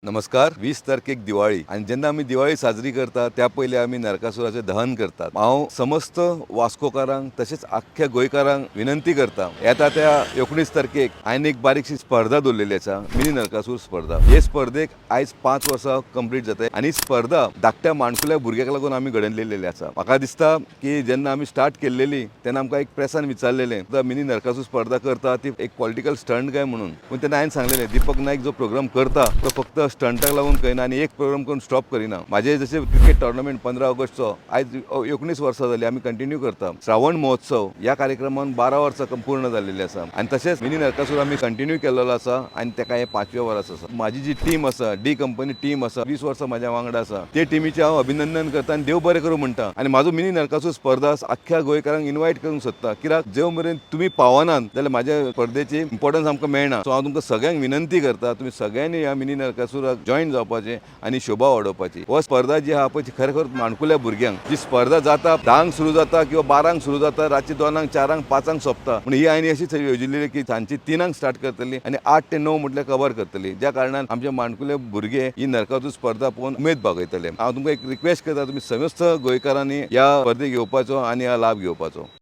नमस्कार. 20 तारखेक दिवाळी आनी जेन्ना आमी दिवाळी साजरी करता, त्या पयलीं आमी नरकासुराचें दहन करतात. हांव समस्त वास्कोकारांक तशेंच आख्ख्या गोंयकारांक विनंती करता, येता त्या 19 तारखेक आनी एक बारीकशी स्पर्धा दवरलेली आसा, मिनी नरकासूर स्पर्धा. हे स्पर्धेक आयज 5 वर्सां कंप्लीट जाता आनी ही स्पर्धा धाकट्या माणकुल्या भुरग्याक लागून आमी घडयलेली आसा. म्हाका दिसता की जेन्ना आमी स्टार्ट केल्लेली तेन्ना आमकां एक प्रेसान विचारलेलें, मिनी नरकासूर स्पर्धा करता ती एक पॉलिटिकल स्टंट काय म्हणून. पूण तेन्ना हांवें सांगलेलें, दीपक नायक जो प्रोग्राम करता तो फक्त स्टंटाक लागून करिना आनी एक प्रोग्राम करून स्टॉप करिना. म्हाजे जशें क्रिकेट टोर्नामेंट 15 ऑगस्टचो आयज 19 वर्सां जाली आमी कंटिन्यू करता. श्रावण महोत्सव ह्या कार्यक्रमान 12 वर्सां पूर्ण जाल्लेली आसा आनी तशेंच मिनी नरकासूर आमी कंटिन्यू केलेलो आसा आनी तेका हें पांचव्या वर्स आसा. म्हाजी जी टीम आसा, डी कंपनी टीम आसा, 20 वर्सां म्हाज्या वांगडा आसा, ते टिमीचें हांव अभिनंदन करता आनी देव बरें करूं म्हणटा. आनी म्हाजो मिनी नरकासूर स्पर्धा आख्ख्या गोंयकारांक इनवायट करूंक सोदता, कित्याक जे मेरेन तुमी पावनात जाल्यार म्हाज्या स्पर्धेची इम्पॉर्टन्स आमकां मेळना. सो हांव तुमकां सगळ्यांक विनंती करता, तुमी सगळ्यांनी ह्या मिनी नरकासुराक जॉयन जावपाचें आनी शोभा वाडोवपाची. हो स्पर्धा जी आहा पळय, ती खरें खर माणकुल्या भुरग्यांक जी स्पर्धा जाता, 10क सुरू जाता किंवा 12क सुरू जाता, रातची 2क, 4क, 5क सोंपता. पूण ही हांवें अशीच येवजिल्ली की सांजची 3क स्टार्ट करतली आनी 8 ते 9 म्हटल्यार कवर करतली, ज्या कारणान आमचे माणकुले भुरगे ही नरकासूर स्पर्धा पळोवन उमेद भागयतले. हांव तुमकां एक रिक्वेस्ट करता, तुमी समस्त गोंयकारांनी ह्या स्पर्धेक येवपाचो आनी ह्या लाभ घेवपाचो.